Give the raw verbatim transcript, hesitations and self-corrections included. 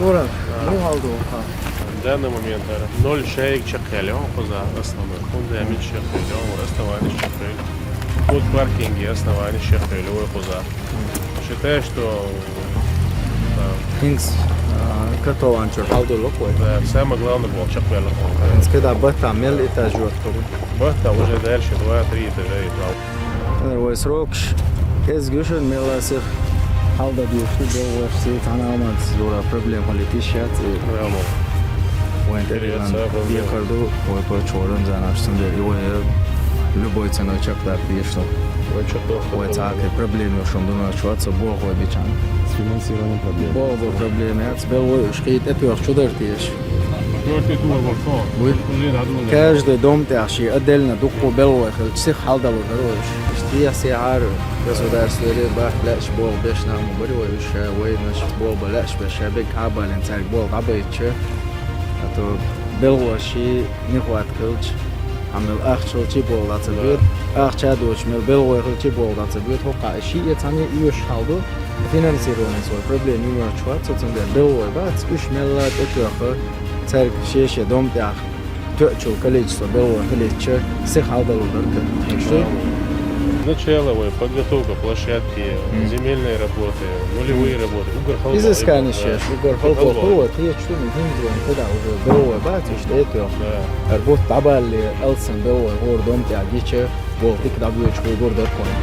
Ура, муха хьал ду хьа? В данный момент ноль шайга чекхъяьлла я кхуза основной. ХӀунда аьлча чекхъяьлла я, основание чекхъяьлла. Фуд паркинге основание чекхъяьлла я вай кхуза. Считай, что, да. ХӀинца, а, котелан чура хьал ду локу вай? Да, самое главное болх чекхбаьлла хьона. ХӀинца кхидӀа баттахь мел этаж йоттур? Баттахь уже дальше два-три этажа йоттур. Вай срокаш кӀезиг ю шуна, мел а сиха хьал дан дезаш ду, белхалой, сиха цхьана а ма ца зура, проблема хилийта йиш яц, и вайн тӀе декхар ду, вай паччахьо, Рамзан, аш цундела и вай любой ценой чекхдаккха дезаш ду. Вай чекхдаккха. Вай цхьа а проблема йолуш хӀума ду, ма чу вац со болх вай бичахь. С финансированием проблема. Болх бу проблема яц, белхалой уьш кхин тӀетоьхча чу дара теша. Каждый дом тӀехь шен отдельно дуккха а белхалой хилча, сиха хьал дало дара вай уьш. Иштта дехьа-сехьара государствера бахка лаьаш болх беш нах ма бара вай уьш, ша вайнаш болх бан лаьаш беш, ша берриг хьа а балийна цаьрга болх дӀабайтича, а то белхалой шен нехватка хилча, хьан мел ахча хилча а болх дӀа ца боьду, ахча а доцуш мел белхалой хилча а болх дӀа ца боьду, хӀокху а шиъ а цхьаьна а оьшуш хьал ду. Финансированица вай проблема ю ма чу вац со, цундела белхалой бац, уьш мелла а тӀетоьхна, цаьрга шен-шен дом тӀехь тоьачул количество белхалой хилийтича, сиха хьал дало дара. Ишта? Начало вай, подготовка площадки, земельные работы, нулевые работы. Уггар хала болх. Изысканеш еш, уггар хала болх. Хала болх, хӀинца ду, хӀинца вайн кхидӀа уже белхалой бац, уьш тӀетоьхна. Да. Ара бутт дӀабаллале, алсам белхалой хӀора дом тӀехь гича, болх дика дӀабоьдуш вуй гур дара тхуна.